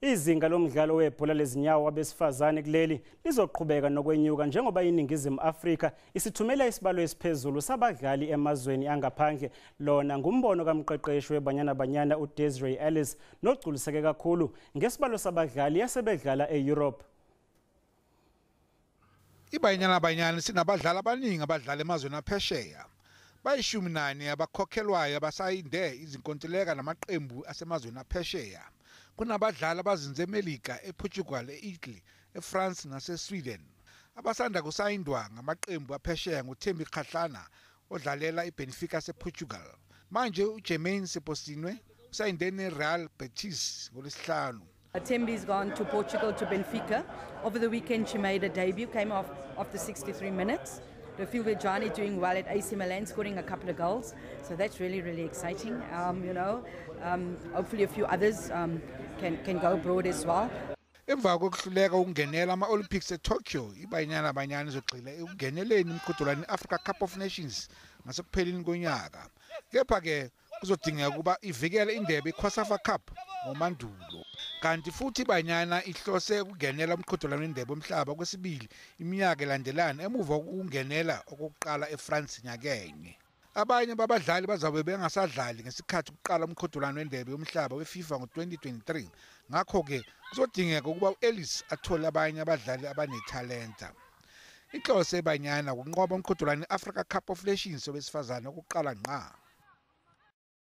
Izinga lomdlalo webhola lezinyawo wabesifazane kuleli lizoqhubeka nokwenyuka njengoba iNingizimu Afrika isithumela isibalo esiphezulu sabadlali emazweni angaphandle. Lona ngumbono kamqeqeshi weBanyana Banyana uDesiree Ellis nogculiseke kakhulu ngesibalo sabadlali asebedlala e-Europe. IBanyana Banyana sinabadlali abaningi abadlala emazweni aphesheya. Bayi-14 abakhokhelwayo abasayinde izinkontileka namaqembu asemazweni aphesheya. Kunabadlali abazinze eMelika, ePortugal, e-Italy, eFrance naseSweden. Abasanda kusayindwa ngamaqembu aphesheya nguThembi Kgatlana odlalela iBenfica yasePortugal. Manje uJermaine Seoposenwe usayinde neReal Betis ngoLwesihlanu. Thembi's gone to Portugal, to Benfica. Over the weekend she made a debut, came off after 63 minutes. Refiloe Jane doing well at AC Milan, scoring a couple of goals. So that's really, really exciting. Hopefully a few others can go abroad as well. Emva kokuhluleka ukungenela ama-Olympics eTokyo, iBanyana Banyana izogxila ekungeneleni umqhudelwano i-Africa Cup of Nations ngasekupheleni konyaka. Kepha-ke kuzodingeka ukuba ivikele indebe iCOSAFA Cup ngoMandulo. Kanti futhi iBanyana ihlose ukungenela umqhudelwano wendebe yomhlaba kwesibili iminyaka elandelana emuva kokungenela okokuqala eFrance nyakenye. Abanye babadlali bazabe bengasadlali ngesikhathi kuqala umqhudelwano wendebe yomhlaba weFIFA ngo-2023. Ngakho-ke kuzodingeka ukuba u-Ellis athole abanye abadlali abanethalenta. Inhloso yeBanyana ukunqoba umqhudelwano i-Africa Cup of Nations wabesifazane okokuqala ngqa.